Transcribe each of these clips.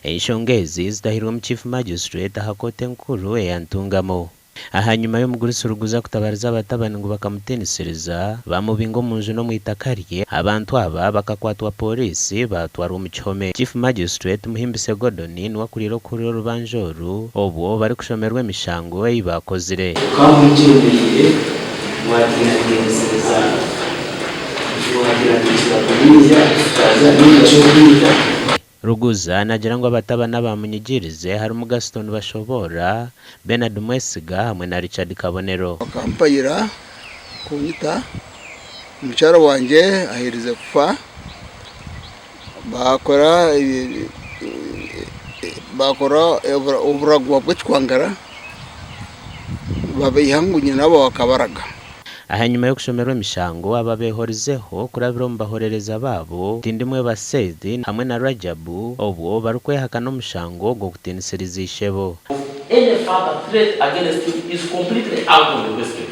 Enshonga ezi zitahirwe Chief Magistrate aha kooti enkuru eya Ntungamo. Ahanyima y'omugurusi Ruguza kutabariza abatabani ngu bakamutiinisiriza, bamubinga omu nju n'omu itaka rye, abantu aba bakakwatwa pooriisi baatwarwa omu kihome. Chief Magistrate Muhimbise Gordon niwe akuriire okuhurira orubanja oru obwo barikushomerwa emishango ei baakozire. Mukaba mugyemereire, mwatiinatiinisiriza, mwatiinatiinisiza kubiija kututaaza nainga shi okutwita. Ruguza naagira ngu abatabani abaamunyigirize harimu Gaston Bashoboora, Bernard Mwesiga hamwe na Richard Kabonero. Bakampayira kunyita, omukyara wangye aherize kufa, baakora baakora oburagwa bw'ekikwangara babeiha ngu nyinabo akabaraga. Ahanyima y'okushomerwa emishango, aba beehorizeho kurabira omu bahorereza baabo, Tindimweba Seth hamwe na Rajab obwo barikwehakana omushango gw'okutiinisiriza ishebo. Of any further threat against him is completely out of the question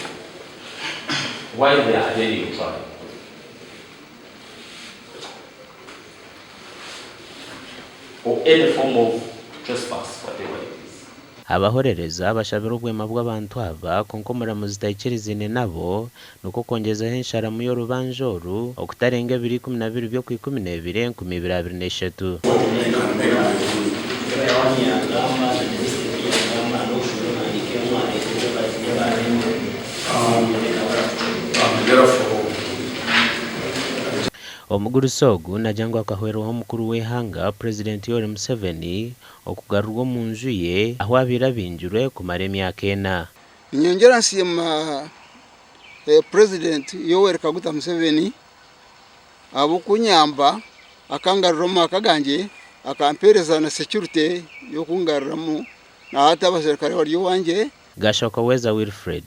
while they are attending trial. Or any form of trespass whatever it is. Abahorereza bashabire obwema bw'abantu aba kwonka omuramuzi taikiriziine nabo nikwo kwongyezaho ensharamu y'orubanja oru okutarenga ebiro 12 by'Okwikumineebiri 2023. Omugurusi ogu nagira ngu akahwerwaho omukuru w'eihanga Purezidenti Yoweri Museveni okugarurwa omu nju ye ahu abaire abingirwe kumara emyaka ena. Ninyongyera nsiima Purezidenti Yoweri Kaguta Museveni ahabw'okunyamba akangarura omu maka gangye, akampereza na security y'okungaruramu na hati abaserukare bari owangye. Gashokoweza Wilfred.